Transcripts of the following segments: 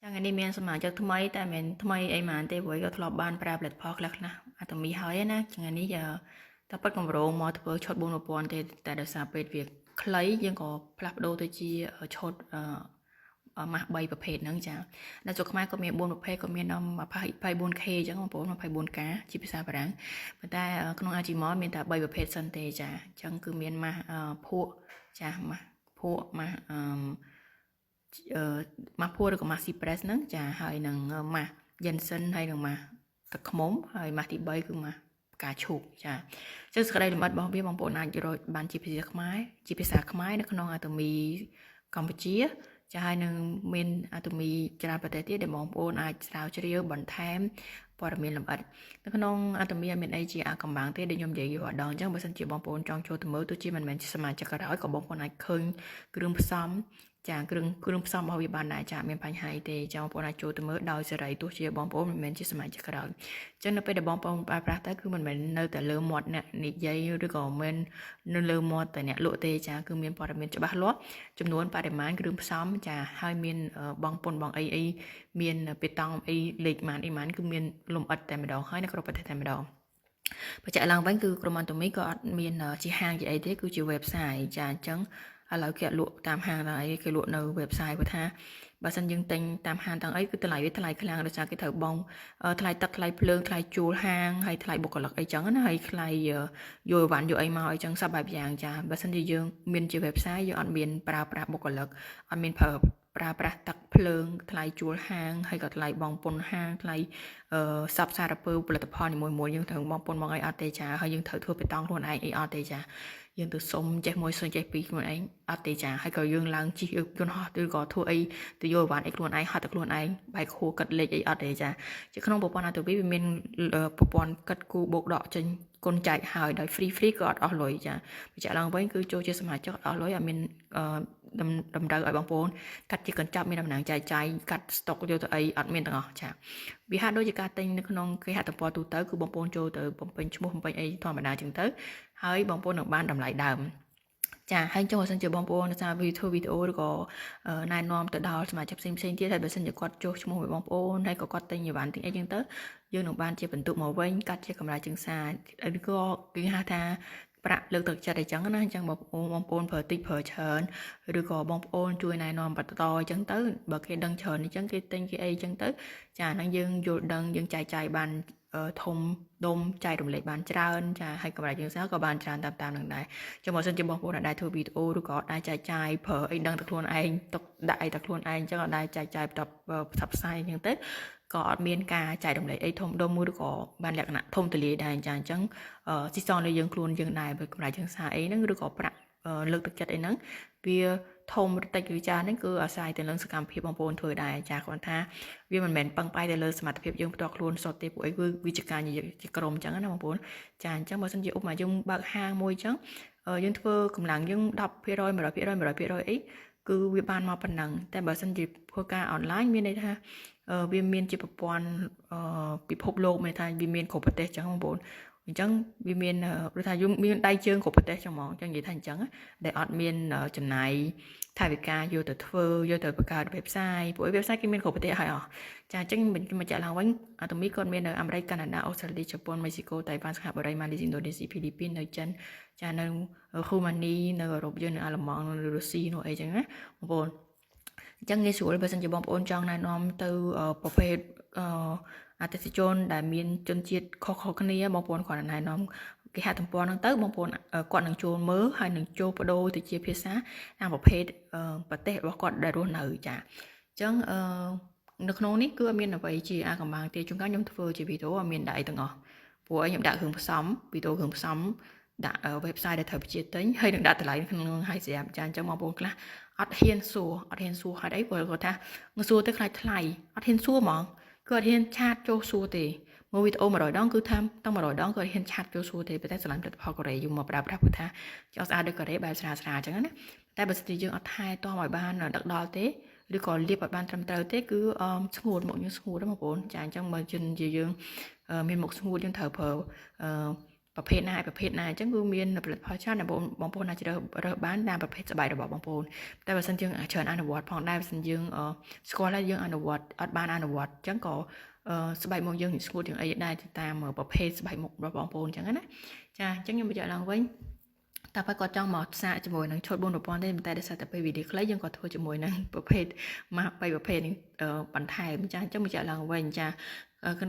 ថ្ងៃនេះមានសមាជិកថ្មីតែមិនមែនថ្មីអីហ្មងទេព្រោះក៏ធ្លាប់បានប្រើផលិតផលខ្លះខ្លះអាតមីហើយណាថ្ងៃនេះតែប៉ិតកម្រងមកធ្វើឈុត4000ទេតែដោយសារពេលវាខ្លីយើងក៏ផ្លាស់ប្ដូរទៅជាឈុតម៉ាស់3ប្រភេទហ្នឹងចានៅស្រុកខ្មែរក៏មាន4ប្រភេទក៏មាន 24K អញ្ចឹងបងប្អូន 24K ជាភាសាបារាំងប៉ុន្តែក្នុង Agimall មានតែ3ប្រភេទសិនទេចាអញ្ចឹងគឺមានម៉ាស់ភក់ចាម៉ាស់ភក់ម៉ាស់អឺអឺម៉ាស់ភក់ឬក៏ម៉ាស់ Cypress ហ្នឹងចាហើយនឹងម៉ាស់ Jensen ហើយនឹងម៉ាស់ទឹកឃ្មុំហើយម៉ាស់ទី3គឺម៉ាស់ផ្កាឈូកចាអញ្ចឹងសក្តីលម្អិតរបស់វាបងប្អូនអាចរកបានជាភាសាខ្មែរជាភាសាខ្មែរនៅក្នុងអាតមីកម្ពុជាចាហើយនឹងមានអាតមីច្រើនប្រទេសទៀតដែលបងប្អូនអាចស្រាវជ្រាវបន្ថែមព័ត៌មានលម្អិតនៅក្នុងអាតមីអត់មានអីជាអាកំបាំងទេដែលខ្ញុំនិយាយរាល់ដងអញ្ចឹងបើសិនជាបងប្អូនចង់ចូលទៅមើលទោះជាមិនមែនជាសមាជិកក៏ដោយក៏បងប្អូនអាចឃើញគ្រឿងផ្សំចាគ្រឿងគ្រឿងផ្សំរបស់វាបានដែរចាមានបញ្ហាអីទេចាបងប្អូនអាចចូលទៅមើលដោយសេរីទោះជាបងប្អូនមិនមែនជាសមាជិកក៏ដោយអញ្ចឹងនៅពេលដែលបងប្អូនប្រើប្រាស់ទៅគឺមិនមែននៅតែលើមាត់អ្នកនិយាយឬក៏មិននៅលើមាត់តែអ្នកលក់ទេចាគឺមានព័ត៌មានច្បាស់លាស់ចំនួនបរិមាណគ្រឿងផ្សំចាហើយមានបងពុនបងអីអីមានបេតង់អីលេខម៉ានអីម៉ានគឺមានលំអិតតែម្ដងហើយនៅគ្រប់ប្រទេសតែម្ដងបញ្ជាក់ឡើងវិញគឺក្រុមអាតូមីក៏អត់មានជាហាងជាអីទេគឺជា website ចាអញ្ចឹងឥឡូវគេអត់លក់តាមហាងតាមអីគេលក់នៅ website ព្រោះថាបើសិនយើងទិញតាមហាងទាំងអីគឺតម្លៃវាថ្លៃខ្លាំងដោយសារគេត្រូវបង់ថ្លៃទឹកថ្លៃភ្លើងថ្លៃជួលហាងហើយថ្លៃបុគ្គលិកអីចឹងណាហើយថ្លៃយកអីវ៉ាន់យកអីមកអីចឹងសពបែបយ៉ាងចាបើសិនជាយើងមានជា website យើងអត់មានប្រើប្រាស់បុគ្គលិកអត់មានប្រើប្រើប្រាស់ទឹកភ្លើងថ្លៃជួលហាងហើយក៏ថ្លៃបង់ពន្ធហាងថ្លៃអឺសពសារពើផលិតផលនីមួយៗយើងត្រូវបង់ពន្ធបង់អីអត់ទេចាហើយយើងត្រូវធ្វើបេតង់ខ្លួនឯងអីអត់ទេចាយើងទៅសុំចេះមួយសុំចេះពីរខ្លួនឯងអត់ទេចាហើយក៏យើងឡើងជិះយន្តហោះឬក៏ធ្វើអីទៅយកអីវ៉ាន់អីខ្លួនឯងហត់តែខ្លួនឯងបែកខួរគិតលេខអីអត់ទេចាជាក្នុងប្រព័ន្ធ ATV វាមានប្រព័ន្ធគិតគូបូកដកចេញគុណចែកហើយដោយ free free ក៏អត់អស់លុយចាបញ្ជាក់ឡើងវិញគឺចូលជាសមាជិកអត់អស់លុយអត់មានតម្រូវឲ្យបងប្អូនកាត់ជាកញ្ចប់មានតំណែងចែកចាយកាត់ស្តុកយកទៅអីអត់មានទាំងអស់ចាវាហាក់ដូចជាការទិញនៅក្នុងគេហទំព័រទូទៅគឺបងប្អូនចូលទៅបំពេញឈ្មោះបំពេញអីធម្មតាចឹងទៅហើយបងប្អូននឹងបានតម្លៃដើមចាហើយចុះបើសិនជាបងប្អូនសារវីធ្វើវីដេអូឬក៏ណែនាំទៅដល់សមាជិកផ្សេងផ្សេងទៀតហើយបើសិនជាគាត់ចុះឈ្មោះឲ្យបងប្អូនហើយក៏គាត់ទិញអីវ៉ាន់ទិញអីចឹងទៅយើងនឹងបានជាបន្ទុកមកវិញកាត់ជាកម្រៃជើងសារឬក៏គេហៅថាប្រាក់លើកទឹកចិត្តអីចឹងណាអញ្ចឹងបងប្អូនបងប្អូនប្រើតិចប្រើច្រើនឬក៏បងប្អូនជួយណែនាំបន្តអញ្ចឹងទៅបើគេដឹងច្រើនអញ្ចឹងគេទិញគេអីអញ្ចឹងទៅចាហ្នឹងយើងយល់ដឹងយើងចែកចាយបានធំដុំចែករំលែកបានច្រើនចាហើយកម្រៃជើងសារក៏បានច្រើនតាមតាមនឹងដែរចាំបើសិនជាបងប្អូនអត់ដែរធ្វើវីដេអូឬក៏អត់ដែរចែកចាយប្រើអីដឹងតែខ្លួនឯងទុកដាក់អីតែខ្លួនឯងអញ្ចឹងអត់ដែរចែកចាយបន្ទាប់ផ្សព្វផ្សាយអញ្ចឹងទៅក៏អត់មានការចែករំលែកអីធំដុំឬក៏បានលក្ខណៈធំទូលាយដែរចាអញ្ចឹងស៊ីសងលើយើងខ្លួនយើងដែរបើកម្រៃជើងសារអីហ្នឹងឬក៏ប្រាក់លើកទឹកចិត្តអីហ្នឹងវាធំឬតិចឬចាហ្នឹងគឺអាស្រ័យទៅលើសកម្មភាពបងប្អូនធ្វើដែរចាគាត់ថាវាមិនមែនពឹងផ្អែកទៅលើសមត្ថភាពយើងផ្ទាល់ខ្លួនសុទ្ធទេពួកអីគឺវាជាការនិយាយជាក្រុមអញ្ចឹងណាបងប្អូនចាអញ្ចឹងបើសិនជាឧបមាយើងបើកហាងមួយអញ្ចឹងយើងធ្វើកម្លាំងយើង10% 100% 100%អីគឺវាបានមកប៉ុណ្ណឹងតែបើសិនជាធ្វើការអនឡាញមានន័យថាវាមានជាប្រព័ន្ធពិភពលោកមានថាវាមានគ្រប់ប្រទេសអញ្ចឹងបងប្អូនអញ្ចឹងវាមានដូចថាយើងមានដៃជើងគ្រប់ប្រទេសចឹងហ្មងអញ្ចឹងនិយាយថាអញ្ចឹងដែលអត់មានចំណាយថវិកាយកទៅធ្វើយកទៅបង្កើត website ព្រោះ website គេមានគ្រប់ប្រទេសហើយអស់ចាអញ្ចឹងមកចាក់ឡើងវិញអាតមីគាត់មាននៅអាមេរិកកាណាដាអូស្ត្រាលីជប៉ុនមេស៊ីកូតៃវ៉ាន់សិង្ហបុរីម៉ាឡេស៊ីឥណ្ឌូនេស៊ីហ្វីលីពីននៅចិនចានៅរូម៉ានីនៅអឺរ៉ុបយើងនៅអាល្លឺម៉ង់នៅរុស្ស៊ីនោះអីចឹងណាបងប្អូនអញ្ចឹងងាយស្រួលបើសិនជាបងប្អូនចង់ណែនាំទៅប្រភេទអឺអតិថិជនដែលមានជនជាតិខុសៗគ្នាបងប្អូនគ្រាន់តែណែនាំគេហទំព័រហ្នឹងទៅបងប្អូនគាត់នឹងចូលមើលហើយនឹងចូលបដូរទៅជាភាសាតាមប្រភេទប្រទេសរបស់គាត់ដែលរស់នៅចាអញ្ចឹងអឺនៅក្នុងនេះគឺអត់មានអ្វីជាអាកំបាំងទេជួនកាលខ្ញុំធ្វើជាវីដេអូអត់មានដាក់អីទាំងអស់ព្រោះខ្ញុំដាក់គ្រឿងផ្សំវីដេអូគ្រឿងផ្សំដាក់ website ដែលត្រូវបញ្ជាទិញហើយនឹងដាក់តម្លៃក្នុងនោះឲ្យស្រាប់ចាអញ្ចឹងបងប្អូនខ្លះអត់ហ៊ានសួរអត់ហ៊ានសួរហេតុអីព្រោះគាត់ថាសួរទៅខ្លាចថ្លៃអត់ហ៊ានសួរហ្មងគឺអត់ហ៊ាន chat ចូលសួរទេមើលវីដេអូ100ដងគឺថាតាំង100ដងគឺអត់ហ៊ាន chat ចូលសួរទេប៉ុន្តែស្រឡាញ់ផលិតផលកូរ៉េយើងមកប្រើប្រាស់ព្រោះថាចង់ស្អាតដូចកូរ៉េបែបស្រាលស្រាលអញ្ចឹងណាតែបើសិនជាយើងអត់ថែទាំឲ្យបានដឹកដល់ទេឬក៏លាបឲ្យបានត្រឹមត្រូវទេគឺស្ងួតមុខយើងស្ងួតបងប្អូនចាអញ្ចឹងបើជាយើងមានមុខស្ងួតយើងត្រូវប្រើអឺ ប្រភេទណាប្រភេទណាអញ្ចឹងគឺមានផលិតផលច្រើនដែលបងបងប្អូនអាចជ្រើសរើសបានតាមប្រភេទស្បែករបស់បងប្អូនតែបើសិនយើងច្រើនអនុវត្តផងដែរបើសិនយើងស្គាល់ហើយយើងអនុវត្តអត់បានអនុវត្តអញ្ចឹងក៏ស្បែកមុខយើងស្ងួតយ៉ាងអីដែរតាមប្រភេទស្បែកមុខរបស់បងប្អូនអញ្ចឹងណាចាអញ្ចឹងខ្ញុំបញ្ជាក់ឡើងវិញតែបើគាត់ចង់មកសាកជាមួយនឹងឈុត4000ទេតែដោយសារតែពេលវីដេអូខ្លីយើងក៏ធ្វើជាមួយនឹងប្រភេទម៉ាក3ប្រភេទនេះបន្ថែមចាអញ្ចឹងបញ្ជាក់ឡើងវិញចា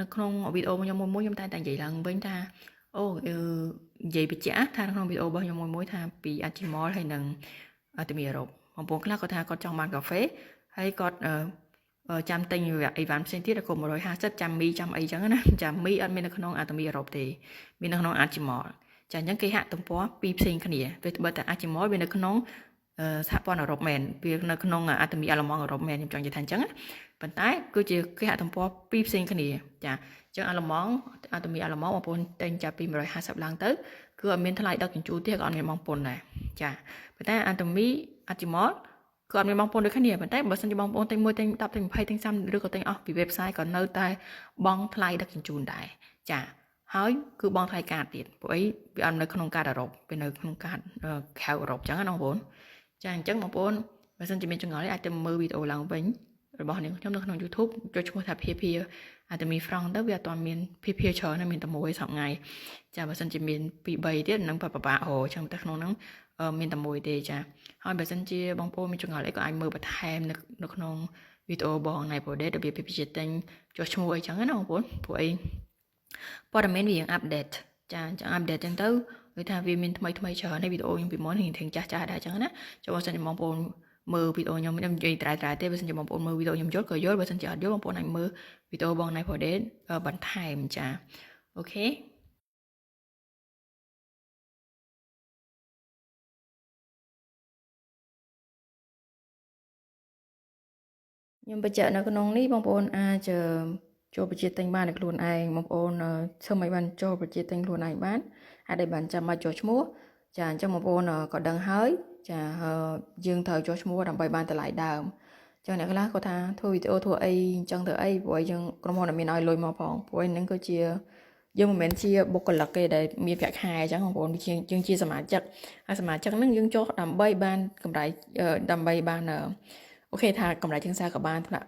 នៅក្នុងវីដេអូខ្ញុំមួយមួយខ្ញុំតែតែនិយាយឡើងវិញថាអូនិយាយបញ្ជាក់ថាក្នុងវីដេអូរបស់ខ្ញុំមួយមួយថាពីអាជីម៉លហើយនិងអាតមីអឺរ៉ុបបងប្អូនខ្លះគាត់ថាគាត់ចង់បានកាហ្វេហើយគាត់ចាំទិញអីវ៉ាន់ផ្សេងទៀតដល់គ្រប់150ចាំមីចាំអីចឹងណាចាំមីអត់មាននៅក្នុងអាតមីអឺរ៉ុបទេមាននៅក្នុងអាជីម៉លចាអញ្ចឹងគេហាក់ទំព័រពីរផ្សេងគ្នាពេលត្បិតតែអាជីម៉លវានៅក្នុងសហព័ន្ធអឺរ៉ុបមែនវានៅក្នុងអាតមីអាល្លឺម៉ង់អឺរ៉ុបមែនខ្ញុំចង់និយាយថាអញ្ចឹងណាប៉ុន្តែគឺជាគេហាក់ទំព័រពីរផ្សេងគ្នាចាអញ្ចឹងអាល្លឺម៉ង់អាតមីអាល្លឺម៉ង់បងប្អូនទិញចាប់ពី150ឡើងទៅគឺអត់មានថ្លៃដឹកជញ្ជូនទេក៏អត់មានបងពន្ធដែរចាប៉ុន្តែអាតមីអាជីម៉លគឺអត់មានបងប្អូនដូចគ្នាប៉ុន្តែបើសិនជាបងប្អូនទិញ1ទិញ10ទិញ20ទិញ30ឬក៏ទិញអស់ពី website ក៏នៅតែបង់ថ្លៃដឹកជញ្ជូនដែរចាហើយគឺបង់ថ្លៃកាតទៀតព្រោះអីវាអត់នៅក្នុងកាតអឺរ៉ុបវានៅក្នុងកាតក្រៅអឺរ៉ុបអញ្ចឹងណាបងប្អូនចាអញ្ចឹងបងប្អូនបើសិនជាមានចម្ងល់អាចទៅមើលវីដេអូឡើងវិញរបស់នាងខ្ញុំនៅក្នុង YouTube ចុចឈ្មោះថាភាភាអាតមីហ្វ្រង់ទៅវាអត់ទាន់មានភាភាច្រើនមានតែមួយសប្ងៃចាបើសិនជាមាន2 3ទៀតនឹងពិបាកអូអញ្ចឹងតែក្នុងហ្នឹងមានតែមួយទេចាហើយបើសិនជាបងប្អូនមានចម្ងល់អីក៏អាចមើលបន្ថែមនៅក្នុងវីដេអូបងណៃប្រូដេតរបៀបពិជាទិញចុះឈ្មោះអីចឹងណាបងប្អូនព្រោះអីព័ត៌មានវាយ៉ាង update ចាអញ្ចឹង update ចឹងទៅដូចថាវាមានថ្មីថ្មីច្រើនហើយវីដេអូខ្ញុំពីមុនរៀងចាស់ចាស់ដែរចឹងណាចូលបើសិនជាបងប្អូនមើលវីដេអូខ្ញុំខ្ញុំនិយាយត្រែត្រែទេបើសិនជាបងប្អូនមើលវីដេអូខ្ញុំយល់ក៏យល់បើសិនជាអត់យល់បងប្អូនអាចមើលវីដេអូបងណៃប្រូដេតបន្ថែមចា OK ខ្ញុំបញ្ជាក់នៅក្នុងនេះបងប្អូនអាចចូលបញ្ជាទិញបានដោយខ្លួនឯងបងប្អូនធ្វើមិនបានចូលបញ្ជាទិញខ្លួនឯងបានអាចដែលបានចាំបាច់ចុះឈ្មោះចាអញ្ចឹងបងប្អូនក៏ដឹងហើយចាយើងត្រូវចុះឈ្មោះដើម្បីបានតម្លៃដើមចឹងអ្នកខ្លះគាត់ថាធ្វើវីដេអូធ្វើអីអញ្ចឹងធ្វើអីព្រោះយើងក្រុមហ៊ុនអត់មានឲ្យលុយមកផងព្រោះហ្នឹងគឺជាយើងមិនមែនជាបុគ្គលិកទេដែលមានប្រាក់ខែអញ្ចឹងបងប្អូនយើងជាសមាជិកហើយសមាជិកហ្នឹងយើងចុះដើម្បីបានកម្រៃដើម្បីបាន OK ថាកម្រៃជាងសារក៏បានថ្នាក់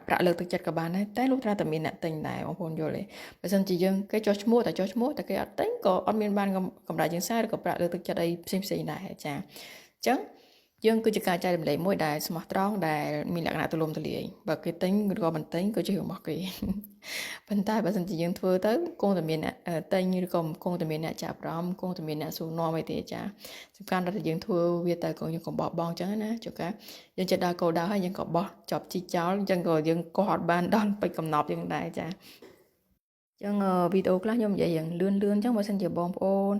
ប្រាក់លើកទឹកចិត្តក៏បានដែរតែលុះត្រាតែមានអ្នកទិញដែរបងប្អូនយល់ទេបើសិនជាយើងគេចុះឈ្មោះតែចុះឈ្មោះតែគេអត់ទិញក៏អត់មានបានកម្រៃជាងសារឬក៏ប្រាក់លើកទឹកចិត្តអីផ្សេងផ្សេងដែរចាអញ្ចឹងយើងគឺជាការចែករំលែកមួយដែលស្មោះត្រង់ដែលមានលក្ខណៈទូលំទូលាយបើគេទិញឬក៏មិនទិញក៏ជារឿងរបស់គេប៉ុន្តែបើសិនជាយើងធ្វើទៅគង់តែមានអ្នកទិញឬក៏គង់តែមានអ្នកចាប់អារម្មណ៍គង់តែមានអ្នកសួរនាំអីទេចាសំខាន់ដល់តែយើងធ្វើវាទៅក៏យើងកុំបោះបង់អញ្ចឹងណាជួនកាលយើងចិត្តដល់គោលដៅហើយយើងក៏បោះចប់ជីកចោលអញ្ចឹងក៏យើងក៏អត់បានដល់ពេជ្រកំណប់យើងដែរចាអញ្ចឹងវីដេអូខ្លះខ្ញុំនិយាយយ៉ាងលឿនលឿនអញ្ចឹងបើសិនជាបងប្អូន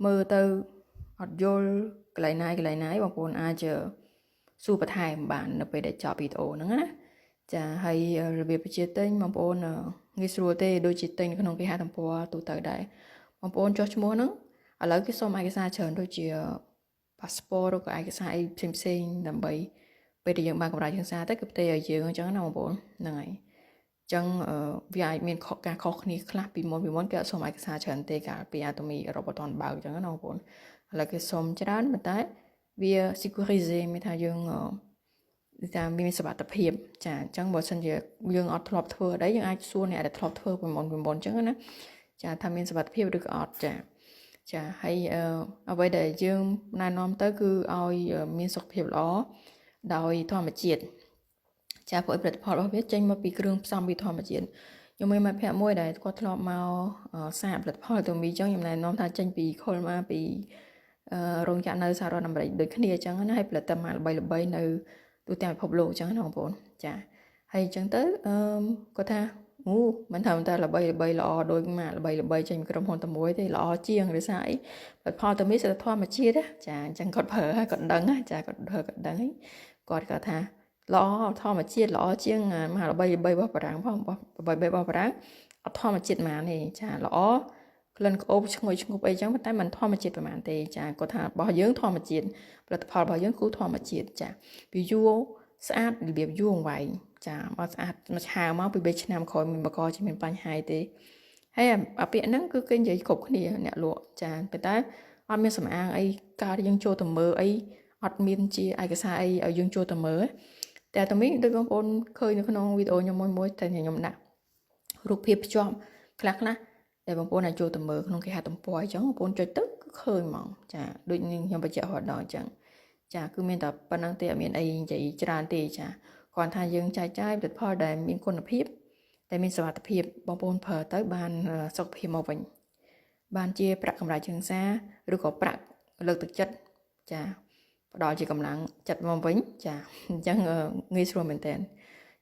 មើលទៅអត់យល់កន្លែងណាកន្លែងណាបងប្អូនអាចសួរបន្ថែមបាននៅពេលដែលចប់វីដេអូហ្នឹងណាចាហើយរបៀបបញ្ជាទិញបងប្អូនងាយស្រួលទេដូចជាទិញក្នុងគេហទំព័រទូទៅដែរបងប្អូនចុះឈ្មោះហ្នឹងឥឡូវគេសុំឯកសារច្រើនដូចជា passport ឬក៏ឯកសារអីផ្សេងផ្សេងដើម្បីពេលដែលយើងបានកម្រៃជាងសារទៅគឺផ្ទេរឲ្យយើងអញ្ចឹងណាបងប្អូនហ្នឹងហើយអញ្ចឹងវាអាចមានការខុសគ្នាខ្លះពីមុនពីមុនគេអត់សុំឯកសារច្រើនទេកាលពីអាតូមីរ៉ូបតនបើកអញ្ចឹងណាបងប្អូនឥឡូវគេសុំច្រើនប៉ុន្តែវា sécurisé មានថាយើងថាមានសុវត្ថិភាពចាអញ្ចឹងបើសិនជាយើងអត់ធ្លាប់ធ្វើអីយើងអាចសួរអ្នកដែលធ្លាប់ធ្វើពីមុនពីមុនអញ្ចឹងណាចាថាមានសុវត្ថិភាពឬក៏អត់ចាចាហើយអ្វីដែលយើងណែនាំទៅគឺឲ្យមានសុខភាពល្អដោយធម្មជាតិចាព្រោះផលិតផលរបស់វាចេញមកពីគ្រឿងផ្សំពីធម្មជាតិខ្ញុំមានមិត្តភក្តិមួយដែលគាត់ធ្លាប់មកសាកផលិតផលទៅមីអញ្ចឹងខ្ញុំណែនាំថាចេញពីខុលមកពីរោងចក្រនៅសហរដ្ឋអាមេរិកដូចគ្នាអញ្ចឹងណាហើយផលិតតែមកល្បីៗនៅទូទាំងពិភពលោកអញ្ចឹងណាបងប្អូនចាហើយអញ្ចឹងទៅអឺគាត់ថាអូមិនថាតែល្បីល្បីល្អដូចម៉ាកល្បីល្បីចេញក្រុមហ៊ុនតែមួយទេល្អជាងដោយសារអីផលិតផលទៅមានសិទ្ធិធម្មជាតិចាអញ្ចឹងគាត់ប្រើហើយគាត់ដឹងចាគាត់ប្រើគាត់ដឹងហើយគាត់គាត់ថាល្អធម្មជាតិល្អជាងម៉ាកល្បីល្បីរបស់បារាំងផងរបស់ល្បីល្បីរបស់បារាំងអត់ធម្មជាតិម៉ាទេចាល្អក្លិនក្អូបឈ្ងុយឈ្ងប់អីចឹងប៉ុន្តែมันធម្មជាតិប្រហែលទេចាគាត់ថារបស់យើងធម្មជាតិផលិតផលរបស់យើងគឺធម្មជាតិចាវាយូរស្អាតរបៀបយូរអង្វែងចាបើស្អាតមួយឆាវមកពី3ឆ្នាំក្រោយមានបកជាមានបញ្ហាទេ ហើយអាពាក្យហ្នឹងគឺគេនិយាយគ្រប់គ្នាអ្នកលក់ចាប៉ុន្តែអត់មានសំអាងអីការយើងចូលទៅមើលអីអត់មានជាឯកសារអីឲ្យយើងចូលទៅមើលតែតមីដូចបងប្អូនឃើញនៅក្នុងវីដេអូខ្ញុំមួយមួយតែខ្ញុំដាក់រូបភាពភ្ជាប់ខ្លះខ្លះដែលបងប្អូនអាចចូលទៅមើលក្នុងគេហទំព័រអញ្ចឹងបងប្អូនចុចទៅគឺឃើញហ្មងចាដូចខ្ញុំបញ្ជាក់រហូតដល់អញ្ចឹងចាគឺមានតែប៉ុណ្្នឹងទេអត់មានអីនិយាយច្រើនទេចាគ្រាន់ថាយើងចែកចាយផលិតផលដែលមានគុណភាពដែលមានសុវត្ថិភាពបងប្អូនប្រើទៅបានសុខភាពមកវិញបានជាប្រាក់កម្រៃជើងសារឬក៏ប្រាក់លើកទឹកចិត្តចាផ្ដល់ជាកម្លាំងចិត្តមកវិញចាអញ្ចឹងងាយស្រួលមែនតើ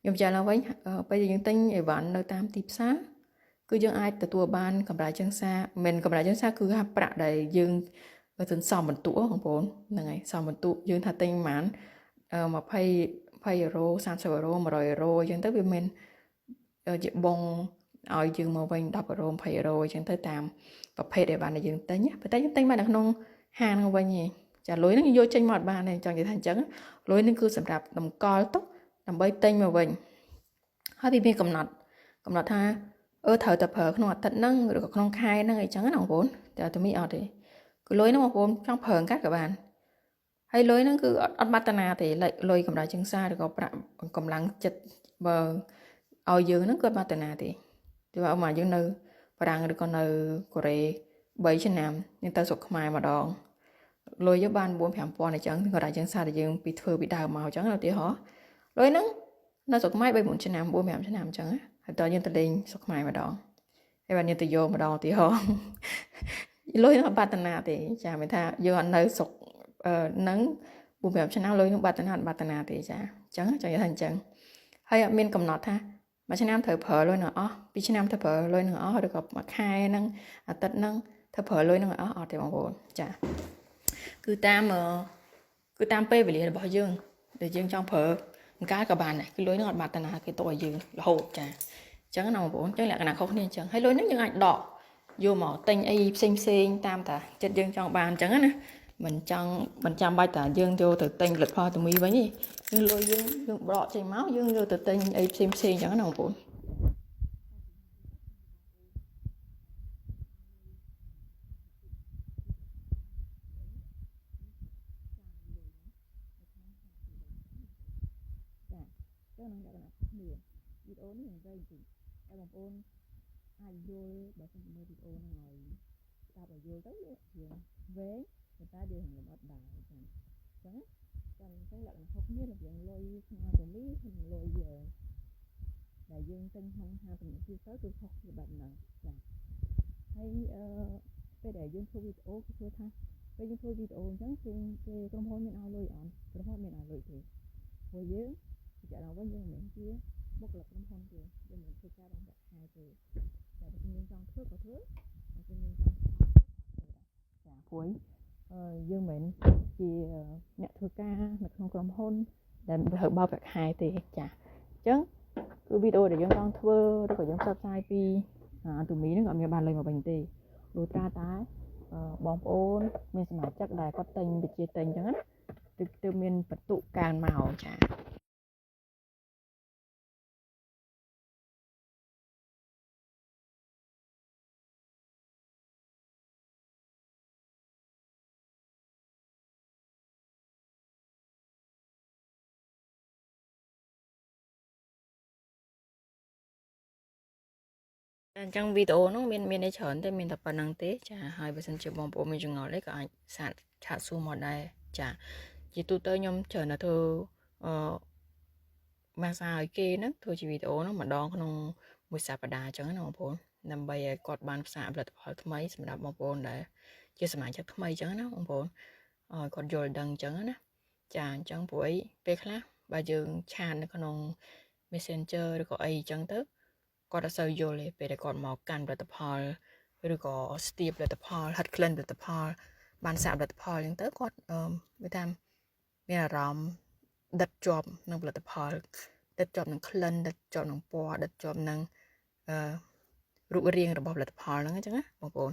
ខ្ញុំចាឡើងវិញពេលយើងទិញអីវ៉ាន់នៅតាមទីផ្សារគឺយើងអាចទទួលបានកម្រៃជើងសារមិនកម្រៃជើងសារគឺថាប្រាក់ដែលយើងសន្សំបន្ទុកបងប្អូនហ្នឹងហើយសំបន្ទុកយើងថាទិញប្រហែល20 20យូរ៉ូ30យូរ៉ូ100យូរ៉ូអញ្ចឹងទៅវាមានជាបងឲ្យយើងមកវិញ10យូរ៉ូ20យូរ៉ូអញ្ចឹងទៅតាមប្រភេទអីវ៉ាន់ដែលយើងទិញប៉ុន្តែយើងទិញមកនៅក្នុងហាងហ្នឹងវិញឯងចាលុយហ្នឹងយកចេញមកអត់បានទេចង់និយាយថាអញ្ចឹងលុយហ្នឹងគឺសម្រាប់តម្កល់ទុកដើម្បីទិញមកវិញហើយវាមានកំណត់ថាត្រូវតែប្រើក្នុងអាទិត្យហ្នឹងឬក៏ក្នុងខែហ្នឹងអីចឹងណាបងប្អូនតែតែមីអត់ទេគឺលុយហ្នឹងបងប្អូនចង់ប្រើកាត់ក៏បានហើយលុយហ្នឹងគឺអត់បាត់តាណាទេលុយកម្រៃជើងសារឬក៏ប្រាក់កម្លាំងចិត្តបើឲ្យយើងហ្នឹងគឺអត់បាត់តាណាទេគឺបើមកយើងនៅបារាំងឬក៏នៅកូរ៉េ3ឆ្នាំយើងទៅស្រុកខ្មែរម្ដងលុយយើងបាន4 5000អញ្ចឹងកម្រៃជើងសារដែលយើងពីធ្វើពីដើមមកអញ្ចឹងឧទាហរណ៍លុយហ្នឹងនៅស្រុកខ្មែរ3 4ឆ្នាំ4 5ឆ្នាំអញ្ចឹងហើយតើយើងទៅលេងស្រុកខ្មែរម្ដងហើយបានយើងទៅយកម្ដងឧទាហរណ៍លុយហ្នឹងអត់បាត់តាណាទេចាមានថាយើងអត់នៅស្រុកហ្នឹង4 5ឆ្នាំលុយហ្នឹងបាត់តាណាអត់បាត់តាណាទេចាអញ្ចឹងចង់និយាយថាអញ្ចឹងហើយអត់មានកំណត់ថាមួយឆ្នាំត្រូវប្រើលុយនឹងអស់ពីរឆ្នាំត្រូវប្រើលុយនឹងអស់ឬក៏មួយខែហ្នឹងអាទិត្យហ្នឹងត្រូវប្រើលុយនឹងអស់អត់ទេបងប្អូនចាគឺតាមគឺតាមពេលវេលារបស់យើងដែលយើងចង់ប្រើអង្ការក៏បានដែរគឺលុយនឹងអត់បាត់តាណាគេទុកឲ្យយើងរហូតចាអញ្ចឹងណាបងប្អូនអញ្ចឹងលក្ខណៈខុសគ្នាអញ្ចឹងហើយលុយហ្នឹងយើងអាចដកយកមកទិញអីផ្សេងផ្សេងតាមតាចិត្តយើងចង់បានអញ្ចឹងណាមិនចង់មិនចាំបាច់តាយើងយកទៅទិញផលិតផលទៅមីវិញទេយើងលុយយើងយើងបកចេញមកយើងយកទៅទិញអីផ្សេងផ្សេងអញ្ចឹងណាបងប្អូនចាចឹងនឹងលក្ខណៈខុសគ្នាវីដេអូនេះនឹងវែងតិចតែបងប្អូនអាចយល់បើសិនមើលវីដេអូហ្នឹងឲ្យស្ដាប់ឲ្យយល់ទៅវាវែងប៉ុន្តែវានឹងលម្អិតដែរចាអញ្ចឹងចាអញ្ចឹងលក្ខណៈខុសគ្នារវាងលុយក្នុងអាតូមីនិងលុយដែលយើងទិញក្នុងហាងទំនិញទូទៅគឺខុសគ្នាបែបហ្នឹងចាហើយអឺពេលដែលយើងធ្វើវីដេអូគឺធ្វើថាពេលយើងធ្វើវីដេអូអញ្ចឹងគេគេក្រុមហ៊ុនមានឲ្យលុយអត់ក្រុមហ៊ុនមានឲ្យលុយទេព្រោះយើងពិចារណាវិញយើងមិនមែនជាបុគ្គលិកក្រុមហ៊ុនទេយើងមិនធ្វើការបានប្រាក់ខែទេតែបើយើងចង់ធ្វើក៏ធ្វើបើយើងចង់ធ្វើក៏ធ្វើដែរចាព្រោះយើងមិនមែនជាអ្នកធ្វើការនៅក្នុងក្រុមហ៊ុនដែលត្រូវបើកប្រាក់ខែទេចាអញ្ចឹងគឺវីដេអូដែលយើងចង់ធ្វើឬក៏យើងផ្សព្វផ្សាយពីអាទូមីហ្នឹងក៏អត់មានបានលុយមកវិញទេលុះត្រាតែបងប្អូនមានសមាជិកដែលគាត់ទិញវិជាទិញអញ្ចឹងណាទើបមានបន្ទុកកើនមកចាអញ្ចឹងវីដេអូហ្នឹងមានអីច្រើនទេមានតែប៉ុណ្្នឹងទេចាហើយបើសិនជាបងប្អូនមានចម្ងល់អីក៏អាចសាកឆាតសួរមកដែរចាជាទូទៅខ្ញុំច្រើនតែធ្វើអឺម៉ាសាឲ្យគេហ្នឹងធ្វើជាវីដេអូហ្នឹងម្ដងក្នុងមួយសប្តាហ៍អញ្ចឹងណាបងប្អូនដើម្បីឲ្យគាត់បានផ្សាយផលិតផលថ្មីសម្រាប់បងប្អូនដែលជាសមាជិកថ្មីអញ្ចឹងណាបងប្អូនឲ្យគាត់យល់ដឹងអញ្ចឹងណាចាអញ្ចឹងព្រោះអីពេលខ្លះបើយើងឆាតនៅក្នុង Messenger ឬក៏អីអញ្ចឹងទៅគាត់អត់សូវយល់ទេពេលដែលគាត់មកកាន់ផលិតផលឬក៏ស្ទាបផលិតផលហិតក្លិនផលិតផលបានសាកផលិតផលអញ្ចឹងទៅគាត់វាថាមានអារម្មណ៍ដិតជាប់នឹងផលិតផលដិតជាប់នឹងក្លិនដិតជាប់នឹងពណ៌ដិតជាប់នឹងអឺរូបរាងរបស់ផលិតផលហ្នឹងអញ្ចឹងណាបងប្អូន